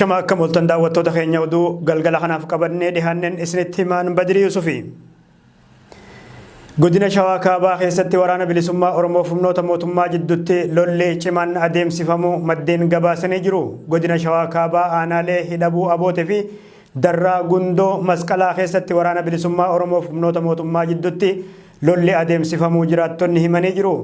Ashama akkam ooltan daawwattoota keenya oduu galgala kanaaf qabannee dhihaanneen isinitti himaan Badirii Yusufi. Godina Shawaa Kaabaa keessatti waraana bilisummaa Oromoof humnoota mootummaa jidduutti lolli cimaan adeemsifamu maddeen gabaasanii jiru. Godina Shawaa Kaabaa aanaalee Hidhabuu Abootee fi Darraa Gundoo Masqalaa keessatti waraana bilisummaa Oromoof humnoota mootummaa jidduutti lolli adeemsifamuu jiraattonni himanii jiru.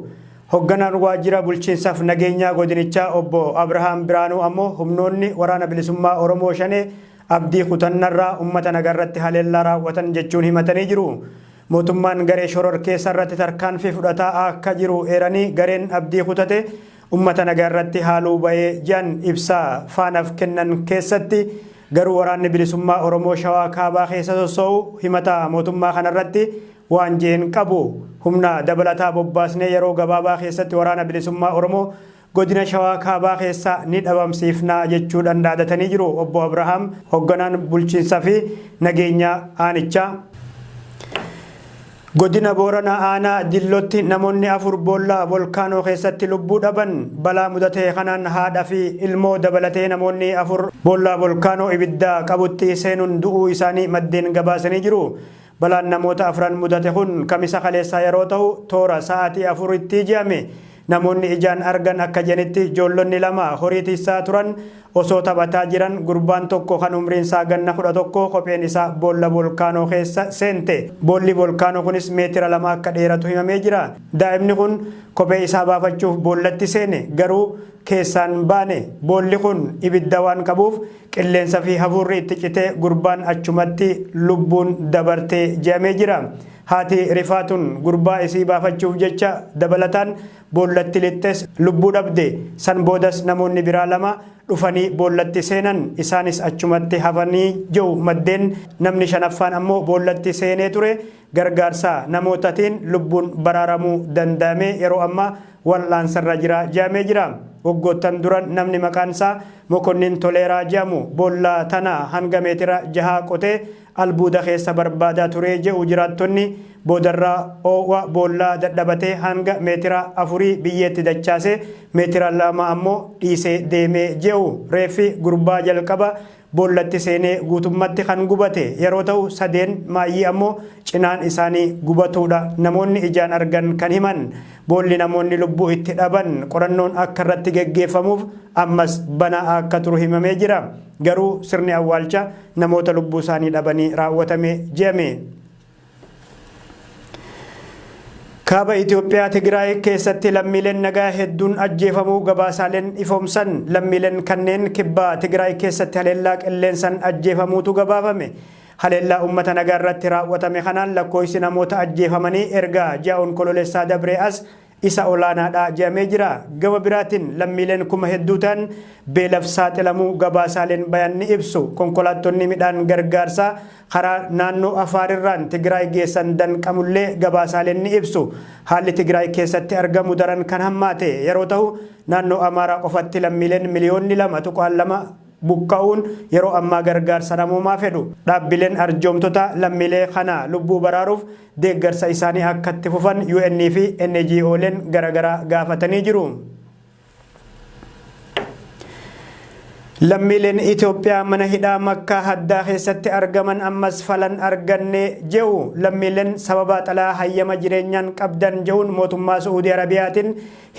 Hogganaan waajjira bulchiinsaaf nageenyaa godinichaa obbo Abrahaam Biraanuu ammoo humnoonni waraana bilisummaa Oromoo shanee abdii kutannarraa uummata nagaarratti haleellaa raawwatan jechuun himatanii jiru. Mootummaan garee shororkeessa irratti tarkaanfii fudhataa akka jiru eeranii gareen abdii kutate uummata nagaa irratti haaluu ba'ee ji'an ibsaa faanaaf kennan keessatti garuu waraanni bilisummaa Oromoo Shawaa Kaabaa keessa sossoo'u himata mootummaa kanarratti waan jeen qabu. Humna dabalataa bobbaasnee yeroo gabaabaa keessatti waraana bilisummaa Oromoo godina Shawaa Kaabaa keessa ni dhabamsiifnaa jechuudhaan dhaadatanii jiru. Obbo Abrahaam hogganaan bulchiinsaa fi nageenya aanichaa. Godina Booranaa aanaa Dillootti namoonni afur boolla volkaanoo keessatti lubbuu dhaban. Balaa mudate kanaan haadha fi ilmoo dabalatee namoonni afur boolla volkaanoo ibidda qabutti seenuun du'uu isaanii maddeen gabaasanii jiru. Balaan namoota afran mudate kun kamisa kaleessaa yeroo ta'u toora sa'aatii 4tti je'ame. Namoonni ijaan argan akka jedhanitti ijoollonni lama horii tiisaa turan osoo taphataa jiran gurbaan tokko kan umriin isaa ganna 11 kopheen isaa boolla volkaanoo keessa seente. Boolli volkaanoo kunis meetira 2 akka dheeratu himamee jira. Daa'imni kun kophee isaa baafachuuf boollatti seene garuu keessaan baane. Boolli kun ibidda waan qabuuf qilleensa fi hafuurri itti citee gurbaan achumatti lubbuun dabarte je'amee jira. Haati rifaatuun gurbaa isii baafachuuf jecha dabalataan boollatti lixxes lubbuu dhabde. San boodas namoonni biraa lama dhufanii boollatti seenan. Isaanis achumatti hafanii jiru maddeen. Namni shanaffaan ammoo boollatti seenee ture gargaarsa namootatiin lubbuun baraaramuu danda'ame yeroo ammaa wal'aansarra jira je'amee jira. Waggoottan duran namni maqaan isaa Mokonnin Toleeraa je'amu boolla tana hanga meetira 6 qotee albuuda keessa barbaadaa ture je'u jiraattonni. Boodarra oo'wa boollaa dadhabatee hanga meetira afurii biyyeetti dachaasee meetira 2 ammoo dhiisee deeme je'u. Reeffi gurbaa jalqaba boollatti seenee guutummatti kan gubate yeroo ta'u sadeen maayyii ammoo cinaan isaanii gubatuudha namoonni ijaan argan kan himan. Boolli namoonni lubbuu itti dhaban qorannoon akka irratti geggeeffamuuf ammas banaa akka turu himamee jira. Garuu sirni awwaalcha namoota lubbuu isaanii dhabanii raawwatame je'ame. Kaaba Itoophiyaa Tigraay keessatti lammiileen nagaa hedduun ajjeefamuu gabaasaaleen ifoomsan. Lammiileen kanneen kibba Tigraay keessatti haleellaa qilleensaan ajjeefamuutu gabaafame. Haleellaa uummata nagaa irratti raawwatame kanaan lakkoofsi namoota ajjeefamanii erga ji'a Onkoloolessaa dabree as isa olaanaadha jedhamee jira. Gama biraatiin lammiileen kuma hedduu ta'an beelaf saaxilamuu gabaasaaleen bayan ni ibsu. Konkolaattonni midhaan gargaarsaa karaa naannoo Afaarirraan Tigraay geessan danqamullee gabaasaaleen ni ibsu. Haalli Tigraay keessatti argamu daran kan hammaate yeroo ta'u naannoo Amaaraa qofatti lammiileen miliyoonni 2.2 buqqa'uun yeroo ammaa gargaarsa namoomaa fedhu. Dhaabbileen arjoomtotaa lammiilee kana lubbuu baraaruuf deeggarsa isaanii akka itti fufan UN fi NGOleen garagaraa gaafatanii jiru. Lammiileen Itoophiyaa mana hidhaa Makkaa Haddaa keessatti argaman ammas falan arganne je'u. Lammiileen sababa xalaa hayyama jireenyaan qabdan je'uun mootummaa Su'uudii Arabiyaatiin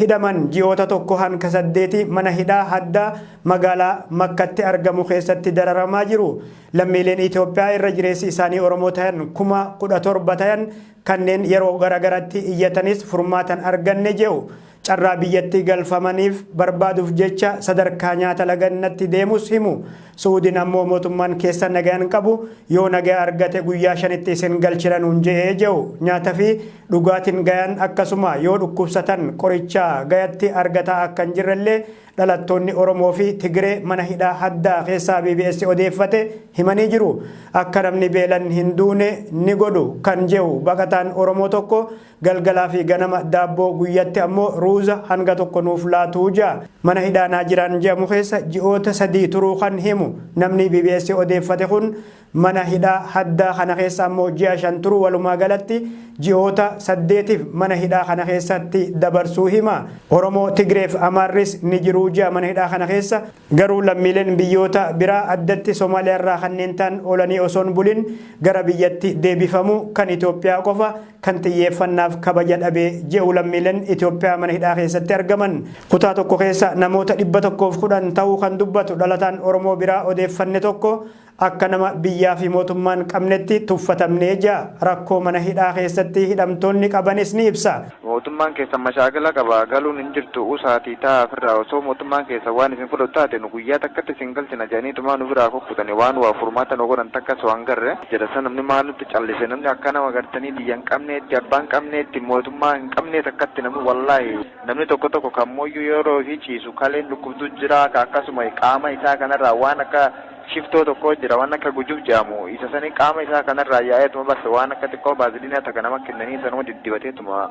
hidhaman ji'oota 1 hanga 8 mana hidhaa Haddaa magaalaa Makkatti argamu keessatti dararamaa jiru. Lammiileen Itoophiyaa irra jireessi isaanii Oromoo tayan 17,000 tayan kanneen yeroo garagaratti iyyatanis furmaatan arganne je'u. Carraa biyyatti galfamaniif barbaaduuf jecha sadarkaa nyaata lagannatti deemus himu. Su'uudin ammoo mootummaan keessan nagayan qabu yoo nagaya argate guyyaa 5tti isin galchina nuun je'e je'u. Nyaata fi dhugaatin gayan akkasuma yoo dhukkubsatan qoricha gayatti argataa akka hin jirrellee dhalattoonni Oromoo fi Tigiree mana hidhaa Haddaa keessaa BBS odeeffate himanii jiru. Akka namni beelan hin duune ni godhu kan je'u baqataan Oromoo tokko galgalaa fi ganama daabboo guyyatti ammoo ruuza hanga tokko nuuf laatu je'a. Mana hidhaa Naajiraan je'amu keessa ji'oota 3 turuu kan himu namni BBS odeeffate kun Mana hidhaa haddaa kana keessa ammoo ji'a 5 turu, walumaa galatti ji'oota 8f mana hidhaa kana keessatti dabarsuu hima. Oromoo, Tigreef Amaarris ni jiruu ji'a mana hidhaa kana keessa. Garuu lammiileen biyyoota biraa, addatti Somaaliyaarraa kanneen ta'an, oolanii osoon bulin gara biyyatti deebifamu, kan Itoophiyaa qofa kan xiyyeeffannaaf kabaja dhabee je'u lammiileen Itoophiyaa mana hidhaa keessatti argaman. Kutaa tokko keessa namoota 110 ta'uu kan dubbatu dhalataan Oromoo biraa odeeffanne tokko, akka nama biyyaa fi mootummaan qabnetti tuffatamnee ja'a. Rakkoo mana hidhaa keessatti hidhamtoonni qabanis ni ibsa. Mootummaan keessan mashaakila qaba, galuun hin jirtu, usaatii taa'aa ofirraa. Osoo mootummaan keessan waan isin fudhatu taate, nu guyyaa takkatti isin galchina jedhaniitumaa nu biraa kukkutanii. Waan waa furmaata nu godhan takkas waan garre jedha san. Namni maal nutti callise? Namni akka nama gartanii biyya hin qabneetti, abbaa hin qabneetti, mootummaa hin qabnee takkatti namni. Wallaahi, namni tokko tokko kan mooyyuu yeroo fi ciisu kaleen dhukkubdu jira, ka akkasuma qaama isaa kanarraa waan akka shiftoo tokko jira, waan akka gujub jedhamu. Isa sanii qaama isaa kanarraa yaa'eetuma bas waan akka xiqqoo baaziliinaa takka nama kennanii sanuma diddibateetuma.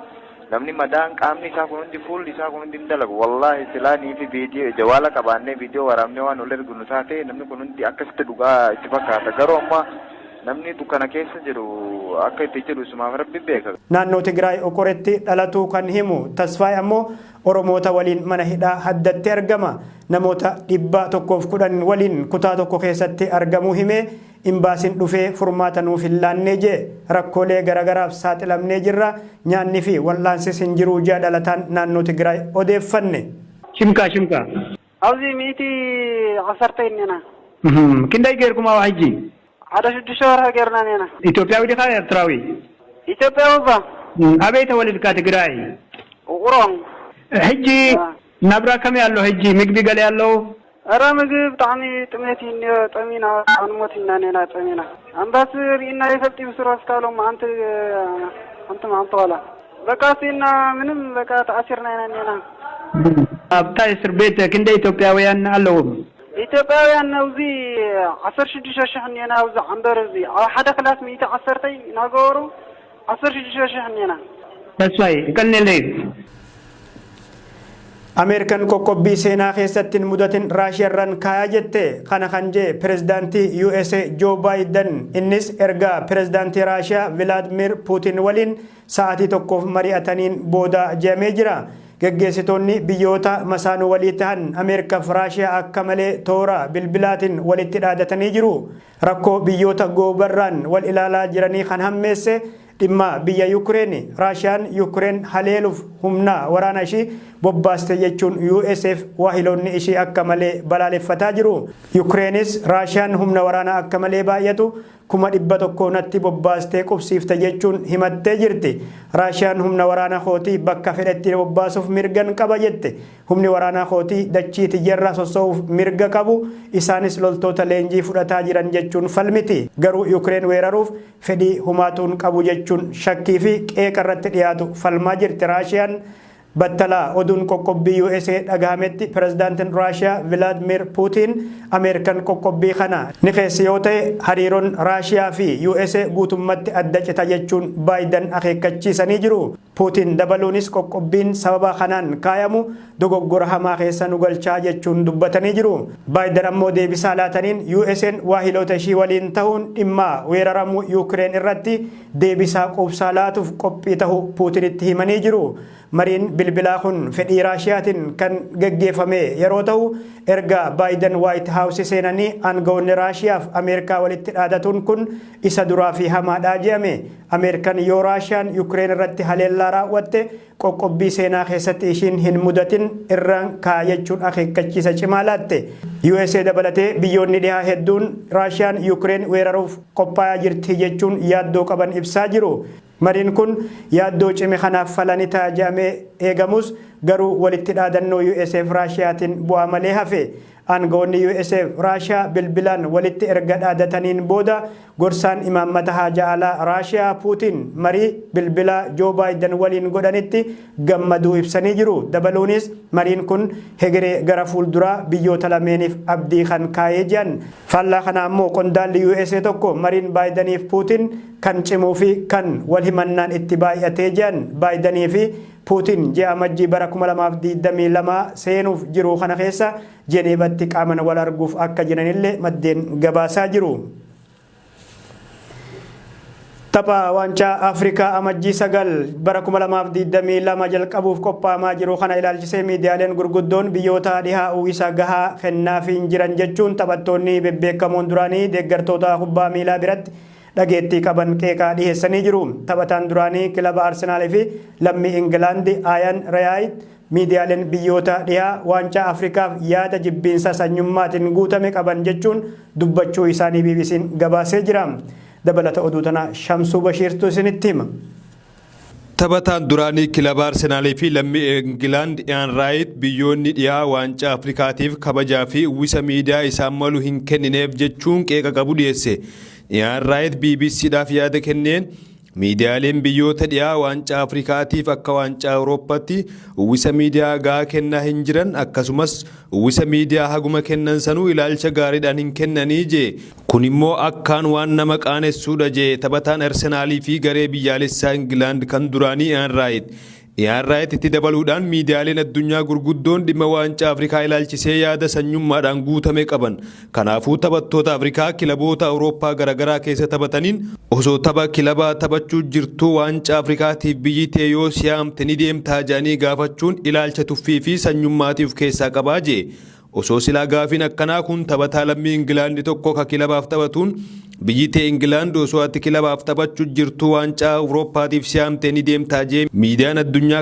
Namni madaan qaamni isaa kun hundi, fuulli isaa kun hundi hin dalagu. Wallaahi, silaa nii fi viidiyoo jawaala qabaannee viidiyoo waraabnee waan ol erginu taate, namni kun hundi akkasitti dhugaa itti fakkaata. Garuu amma namni dukkana keessa jiru akka itti jiru isumaaf Rabbi beeka. Naannoo Tigraay Okoretti dhalatuu kan himu Tasfaay ammoo Oromoota waliin mana hidhaa haddatti argama. Namoota 110 waliin kutaa tokko keessatti argamuu himee, imbaasin dhufee furmaata nuuf hin laannee jee. Rakkoolee garagaraaf saaxilamnee jirra, nyaanni fi wal'aansis hin jiruu jea dhalataan naannoo Tigraay odeeffanne. ሽምካ ሽምካ? ኣብዚ 110 እኒና። ክንደይ ጌርኩም ኣብኡ ሕጂ? ሓደ 6 ወርሒ ጌርና ኔና። ኢትዮጵያዊ ዲኻ ኤርትራዊ? ኢትዮጵያዊ ባ። ኣበይ ተወሊድካ ትግራይ? ውቅሮ። ሕጂ ናብራ ከመይ ኣሎ ሕጂ? ምግቢ ገለ ኣለዉ? ኧረ ምግቢ ብጣዕሚ ጥሜት እዩ እኒኦ። ጠሚና ክንሞት ኢና ኔና ጠሚና። ኣምባሲ ርኢና ይፈልጥ ብስሮ እስካሎም ኣንቲ ሓንቲ መዓልቲ ዋላ በቃ ሲና ምንም በቃ ተኣሲርና ኢና ኔና። ኣብታ እስር ቤት ክንደይ ኢትዮጵያውያን ኣለዎም? ኢትዮጵያውያን ኣብዚ 16,000 እኒአና። ኣብዚ ዓንበር እዚ ኣብ ሓደ class 110 እናገበሩ 16,000 እኒአና። ተስፋይ ቀኒለይ። Ameerikaan qoqqobbii seenaa keessatti hin mudatin Raashiyaarraan kaayaa jette. Kana kan jee pirezidaantii USA Joe Biden. Innis erga pirezidaantii Raashiyaa Vilaadimir Puutin waliin sa'aatii tokkoof mari'ataniin booda je'amee jira. Geggeessitoonni biyyoota masaanuu walii ta'an Ameerikaa fi Raashiyaa akka malee toora bilbilaatiin walitti dhaadatanii jiru. Rakkoo biyyoota goobarraan wal ilaalaa jiranii kan hammeesse dhimma biyya Yukireen. Raashiyaan Yukireen haleeluuf humna waraana ishii bobbaaste jechuun USF waahiloonni ishii akka malee balaaleffataa jiru. Yukireenis Raashiyaan humna waraanaa akka malee baay'atu 100,000 natti bobbaastee qubsiifte jechuun himattee jirti. Raashiyaan humna waraanaa kootii bakka fedhetti bobbaasuuf mirgan qaba jette. Humni waraanaa kootii dachii tiyyarraa sossoo'uuf mirga qabu, isaanis loltoota leenjii fudhataa jiran jechuun falmiti. Garuu Yukireen weeraruuf fedhii humaatuun qabu jechuun shakkii fi qeeqa irratti dhiyaatu falmaa jirti Raashiyaan. Battalaa oduun qoqqobbii USA dhagahametti pirezidaantiin Raashiyaa Vilaadimir Puutiin Ameerikaan qoqqobbii kana ni keessa yoo ta'e, hariiroon Raashiyaa fi USA guutummatti adda cita jechuun Baayiden akeekkachiisanii jiru. Puutiin dabaluunis qoqqobbiin sababa kanaan kaayamu dogoggora hamaa keessa nu galchaa jechuun dubbatanii jiru. Baayiden ammoo deebisaa laataniin USA'n waahiloota ishii waliin ta'uun dhimma weeraramuu Yukireen irratti deebisaa quubsaa laatuuf qophii ta'uu Puutinitti himanii jiru. Mariin bilbilaa kun fedhii Raashiyaatiin kan geggeeffame yeroo ta'u, erga Baayiden Waayit Haawusi seenanii aangawoonni Raashiyaaf Ameerikaa walitti dhaadatuun kun isa duraa fi hamaadhaa je'ame. Ameerikaan yoo Raashiyaan Yukireen irratti haleellaa raawwatte, qoqqobbii seenaa keessatti ishiin hin mudatin irraan kaayachuun akeekkachiisa cimaa laatte. USA dabalatee biyyoonni dhihaa hedduun Raashiyaan Yukireen weeraruuf qophaa'aa jirti jechuun yaaddoo qaban ibsaa jiru. Mariin kun yaaddoo cime kanaaf falani ta'a jedhamee eegamus, garuu walitti dhaadannoo USAf Raashiyaatiin bu'aa malee hafe. Aangawoonni USAf Raashiyaa bilbilaan walitti erga dhaadataniin booda, gorsaan imaammata haja alaa Raashiyaa Puutiin marii bilbilaa Joo Baayiden waliin godhanitti gammaduu ibsanii jiru. Dabaluunis mariin kun hegeree gara fuulduraa biyyoota lameeniif abdii kan kaayee jiran. Faallaa kana ammoo qondaalli USA tokko mariin Baayideniif Puutiin kan cimuu fi kan wal himannaan itti baay'atee jiran. Baayidenii fi Puutiin ji'a Amajjii bara 2022 seenuuf jiru kana keessa Jeneevatti qaaman wal arguuf akka jiranillee maddeen gabaasaa jiru. Tapha waancaa Afrikaa Amajjii 9 bara 2022 jalqabuuf qophaa'amaa jiru kana ilaalchisee miidiyaaleen gurguddoon biyyoota dhihaa uwwisa gahaa kennaafii hin jiran jechuun taphattoonni bebbeekamoon duraanii deeggartoota kubbaa miilaa biratti dhageettii qaban qeeqaa dhiheessanii jiru. Taphataan duraanii kilaba Arsenaalii fi lammii Ingilaandi Iyaan Raayit miidiyaaleen biyyoota dhihaa waancaa Afrikaaf yaada jibbiinsa sanyummaatiin guutame qaban jechuun dubbachuu isaanii BBC'n gabaasee jira. Dabalata oduu tana Shamsuu Bashiirtu isinitti hima. Taphataan duraanii kilaba Arsenaalii fi lammii Ingilaand Iyaan Raayit biyyoonni dhihaa waancaa Afrikaatiif kabajaa fi uwwisa miidiyaa isaan malu hin kennineef jechuun qeeqa qabu dhiyeesse. Iyaan Raayit BBCdhaaf yaada kenneen, miidiyaaleen biyyoota dhihaa waancaa Afrikaatiif akka waancaa Awurooppaatti uwwisa miidiyaa gahaa kennaa hin jiran, akkasumas uwwisa miidiyaa haguma kennan sanuu ilaalcha gaariidhaan hin kennanii jee. Kun immoo akkaan waan nama qaanessuudha jee taphataan Arsenaalii fi garee biyyaalessaa Ingilaand kan duraanii Iyaan Raayit. Iyaan Raayit itti dabaluudhaan, miidiyaaleen addunyaa gurguddoon dhimma waancaa Afrikaa ilaalchisee yaada sanyummaadhaan guutame qaban. Kanaafuu taphattoota Afrikaa kilaboota Awurooppaa garaagaraa keessa taphataniin, osoo tapha kilabaa taphachuu jirtuu waancaa Afrikaatiif biyyi tee yoo siyaamte ni deemtaa jedhanii gaafachuun ilaalcha tuffii fi sanyummaatiif keessaa qabaa jee. Osoo silaa gaafiin akkanaa kun taphataa lammii Ingilaandi tokko ka kilabaaf taphatuun, biyyi tee Ingilaand osoo ati kilabaaf taphachuu jirtuu waancaa Awurooppaatiif siyaamte ni deemtaa jee miidiyaan addunyaa